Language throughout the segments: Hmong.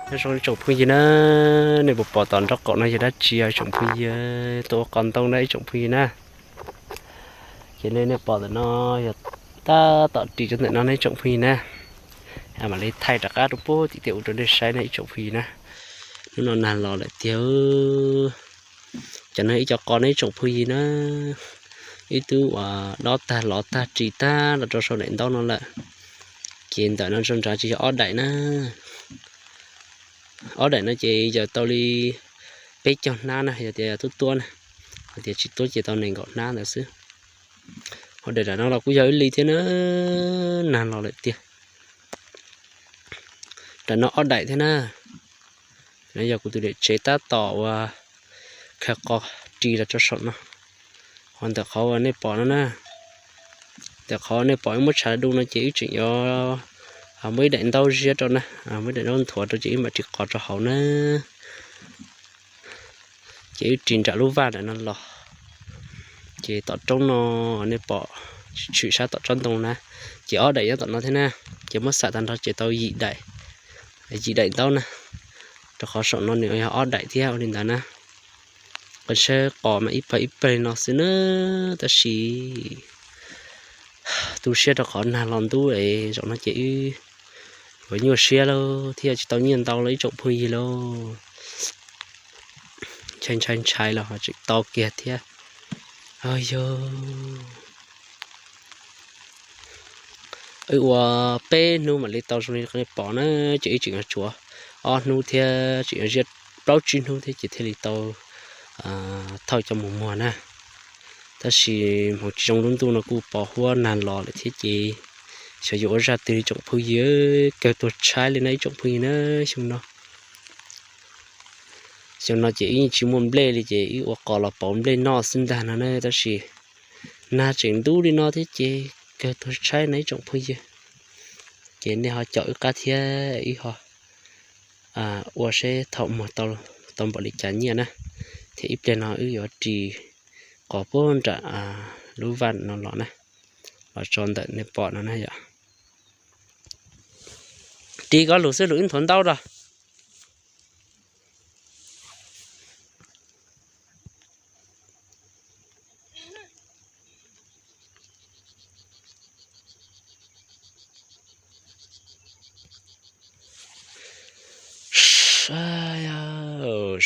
Nyob zoo ib tsoom phooj ywg na, nej puas pom tom nraub qaum no yog dab tsi os ib tsoom phooj ywg? Tuaj ua qos ntoo na ib tsoom phooj ywg na. Ces nej, nej pom ntawm no yog tab tom ris rau ntawm no na ib tsoom phooj ywg na. Mam li thaij rov qab rau puag tim tej ub rau nej saib na ib tsoom phooj ywg na. Hnub no nag los lawm tiag. Cov no ib co qos na ib tsoom phooj ywg na, ib tug uas dob tag lov tag ris tag los rau saum daim ntaub no lawm. Ces ntawm no tso nrad tsis yog ob daim na. Ob daim no ces yog tau li peb caug hnab na, yog tias tuab tuab na, hos tias tsis tuab ces tau nees nkaum hnab ntawd xwb. Ho daim nram no los kuj yog ib li thiab na, nag los lawm tiag. Nram no ob daim thiab na. Yog kuv tus niam tsev tab tom uas khaws qos ris los rau saum no. Ho ntawm qhov uas nej pom no na, ntawm qhov nej pom wb muab tshav du no ces wb tseem yuav muab ib daim ntaub ziab rau na, muab ib daim ntaub nthuav rau ces wb mam ris qos rau hauv na. Ces wb ris nram lub vaj nram no los. Ces tom roob no nej pom tshwm sab tom tsob ntoo na, ces ob daim nyob tom no thiab na. Ces muab xam tag nrho ces tau yim daim, yim daim ntaub na, rau qhov saum no nws yog ob daim thiab ua li ntawd na. Qhov sab qos mas ib pawg ib pawg li no xwb na, tab sis tu siab rau qhov nag los ntub es zaum no ces wb yuav nyuaj siab lauj, thiaj tsis tau nyiaj ntau los ib tsoom phooj ywg lauj. Ntshai ntshai ntshai los ho tseem tau kiag thiab. Yog wb ua peb hnub mam li tau zoo li nej pom na, ces wb tseem yuav tshuav ob hnub thiab, tseem yuav ziab plaub tsib hnub thiab ces thiaj li tau thauj coj mus muag na. Tab sis hmoov tsis zoo lub ntuj no kuj pos huab nag los lawm thiab ces xyov yuav ua zaj twg li tsoom phooj ywg, kawg tuag tshaib li na ib tsoom phooj ywg na. Xyoo no, xyoo no ces wb yeej tsis muaj nplej li ces wb ua qos los pauv nplej noj xwb ntag no na, tab sis nag tseem ntub li no thiab ces kawg tuag tshaib na ib tsoom phooj ywg. Ces nej ho caum wb qab thiab wb ho ua seb thaum muag tau npaum li cas nyiaj na, thiab ib pliag no wb yuav ris qos puag nram lub vaj no los na, los tso ntawm nej pom no na yom. Ris koj lus xwb lus wb nthuav ntaub rau.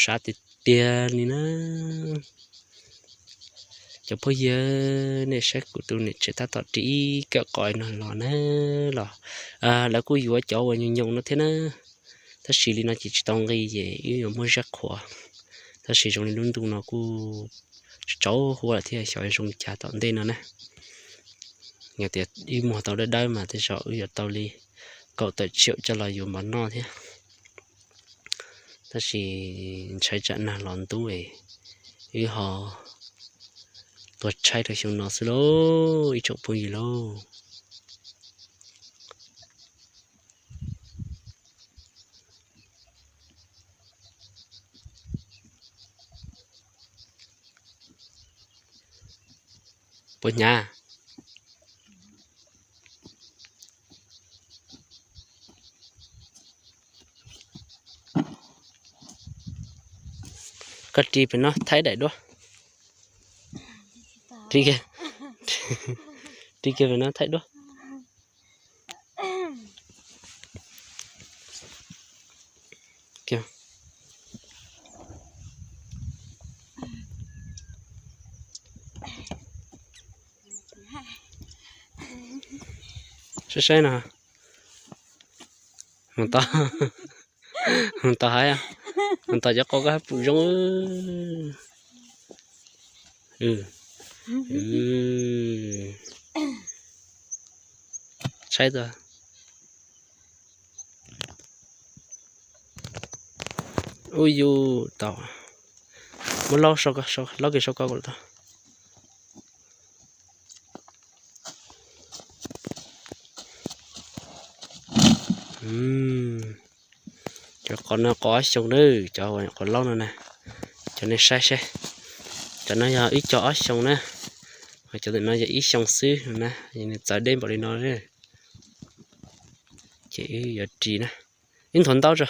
Sab tiag tiag li na. Cov phooj ywg, nej saib kuv tus niam tsev tab tom ris ib kawm qos no los na, los lawv kuj yuav cov uas nyoos nyoos no thiab na. Tab sis li no ces tsis tau nqi ces wb yuav muab zaj qhuav. Tab sis zoo li lub ntuj no kuj tsaus huab lawm thiab, xyov zoo li cas tom ntej no na. Yog tias wb muag tau dawb dawb mas tej zaum wb yuav tau li kaum tawm tsiaum coj los yuav mov noj thiab. Tab sis ntshai tsam nag los ntub es wb ho tuag tshaib rau xyoo no xwb lauj ib tsoom phooj ywg lauj. Puas hnyav? Koj ris pem no thaij daim duab. Ris kiag, ris kiag pem no thaij duab. Saib saib no. Mus tod, mus tod haib, mus tod cov qos koj pum zoo. Saib tau. Ub yus tau. Muab laub, laub kiag sau koj kom tau. Cov qos no qos ob xyoos na, cov qos laub no na. Cov nej saib saib, cov no yog ib co ob xyoos na, cov ntawm no yog ib xyoos xwb na, nws txawv deb npaum li no. Ces wb yuav ris na, wb nthuav ntaub tso.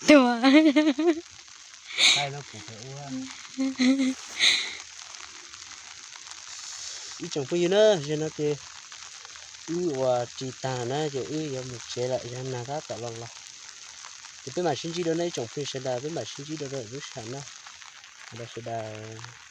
Tua. Ib tsoom phooj ywg na, yog no ces wb ua ris tag na ces wb yuav mus tsev lawm, yog nag tab tom los los. Ces peb mam sib ntsib dua na ib tsoom phooj ywg sawv daws, peb mam sib ntsib dua rau lub sij hawm na. Sawv daws, sawv daws.